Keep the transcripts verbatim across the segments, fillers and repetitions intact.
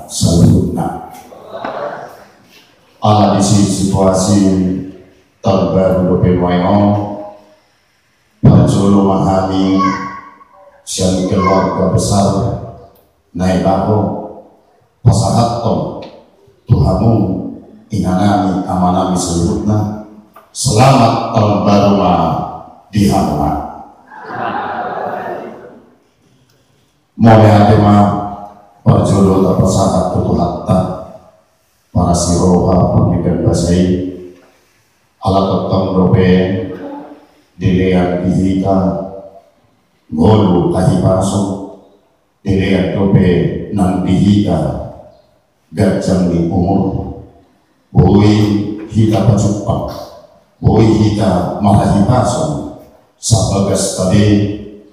saluhutna. Ala disi situasi taon baru dope nuaeng on, parjolo ma hami sian keluarga besar Naibaho pasahathon tu hamu inanami amanami saluhutna, selamat taon baru ma di hamuna. Mauliate ma parjolo tapasahat tu Tuhanta, parasi roha pardenggan basa i, ala tongtong dope dilean di hita ngolu hahipason, dilean dope nang di hita ganjang ni umur, boi hita pajumpang, boi hita marhahipason, sabagas tabe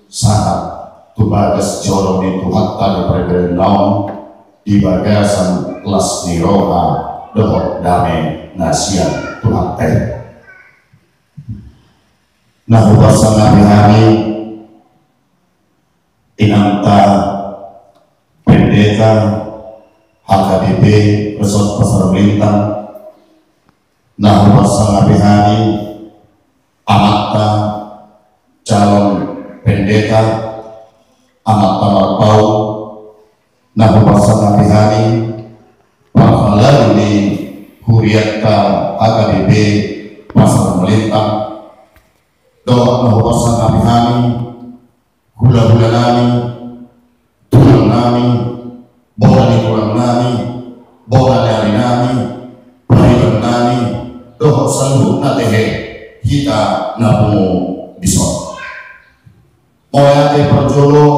sahat tu bagas joro ni Tuhanta di parbadia on, di bagasan las ni roha dohot dame na sian Tuhanta i. Na hupasangapi hami inanta pendeta H K B P Resort Pasar Melintang, na hupasangapi hami amanta calon pendeta, amanta Marpaung, na hupasangapi hami parhalado ni hurianta H K B P Pasar Melintang, dohot na hupasangapi hami hulahulanami, tulangnami, bona ni tulangnami, bona ni arinami, paribanami, dohot saluhutna tehe hita na pungu dison. Mauliate parjolo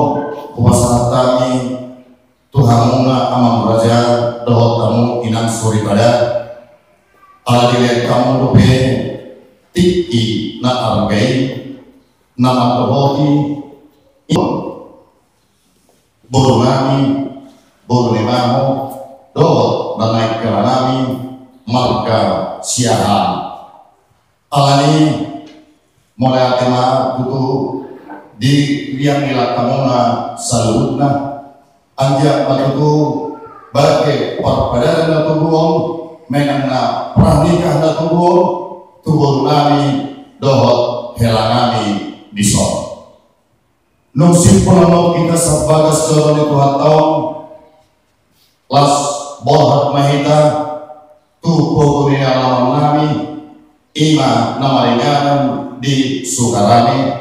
hupasahat hami tu hamuna amang raja dohot hamu inang soripada, ala dilean hamu dope tingki na arga i, na mandohoti i, boru nami, boru ni Baho, dohot na naeng hela nami marga Siahaan. Alani, mauliate ma tutu di liang ni langkamuna saluhutna. Anggiat ma tutu bage parpadanan na tubu on, manang na pranikah na tubu on, tu boru nami dohot hela nami dison. Nunga simpul ma hita sabagas joro ni Tuhanta on, las borhat ma hita tu pogu ni alaman nami, i ma na maringanan di Sukarame,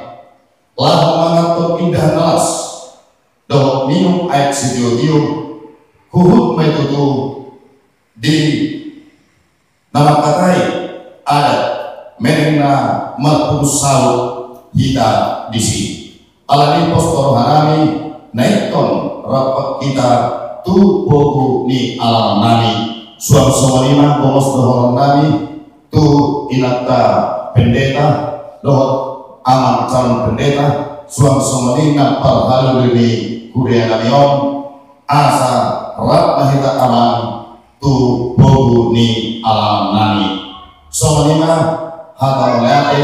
laho mangan indahan na las dohot minum aek sitiotio, huhut ma i tutu di na mangkatai adat, manang na marpungu saut hita disi. Alani pos do roha nami, na ingkon rap hita tu pogu ni alaman nami. Suang songon i ma gomos dohonon nami tu inanta pendeta dohot amang calon pendeta, suang songon i nang parhalado ni huria nami on, asa rap ma hita amang tu pogu ni alaman nami. Songon i ma hata mauliate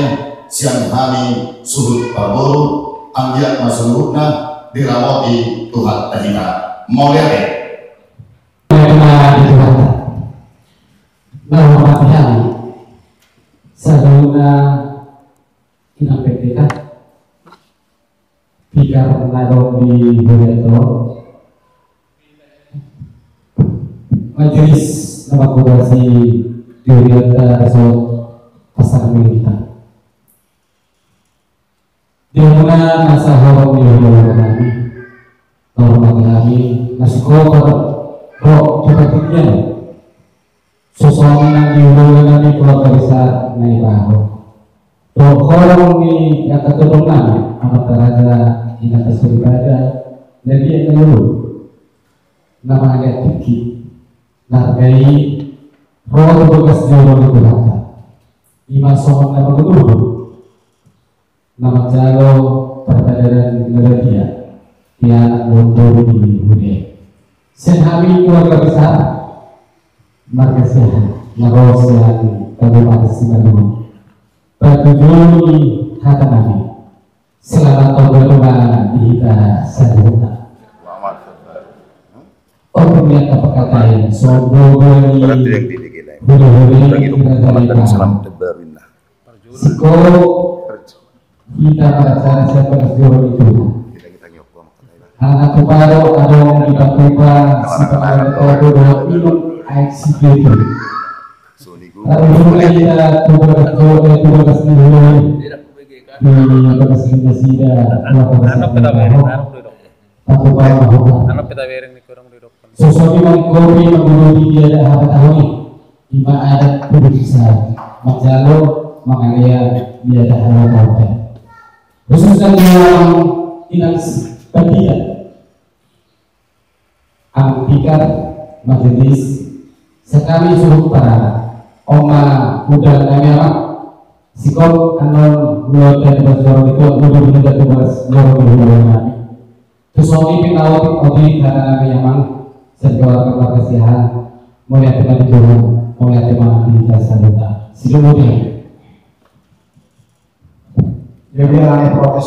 sian hami suhut parboru, anggiat ma saluhutna diramoti Tuhanta hita. Mauliate. Mauliate ma di Tuhanta. Na hormati hami saluhutna inang pendeta, tikar na adong di hurianta on, majelis na manghobasi di hurianta Resort Pasar Melintang. Di hamuna na sahuta ni hulahula nami, na hormati hami, na sikotor ro tu partingkian. Songon i nang di hulahula nami keluarga besar Naibaho. Dohot horong ni angka tondong nami, amanta raja, inanta soripada, na dia na lolo, na mangalean tingki na arga i ro tu bagas joro ni Tuhanta. I ma songon na manguduhon na manjalo parpadanan na badia di anak dohot boru ni huria i. Sian hami keluarga besar marga Siahaan na ro sian Kabupaten Simalungun, patujolo ni hata nami, selamat tahun baru ma di hita saluhutna. Selamat tahun baru. Oke, Apa kata yang sombong dari hulu-hulu yang kita dari Siko hita marasana siapa suruh itu. Anak kepala adong di Batupa, si Pangalan Odo, dua minum air situ. Lalu kita tugas, tugas di hulu. Di tugas di sida, tugas di sida. Anak peta bereng, anak duduk. Anak peta bereng di kurang duduk. Sosok di mangkopi mangkopi dia ada apa tahu ni. Ima adat kudu bisa manjalo mangalea dia ada hal apa. Khususnya dalam inang pendidikan. Angkikar majelis sekali suruh para oma udah nanya sikop anon lo tadi pas orang itu udah udah tugas lo udah nanya. Terus orang itu tahu orang itu karena nanya mang setelah keluarga sihan mau lihat teman itu mau lihat teman di jasa lupa. Sido muda. Jadi anak proses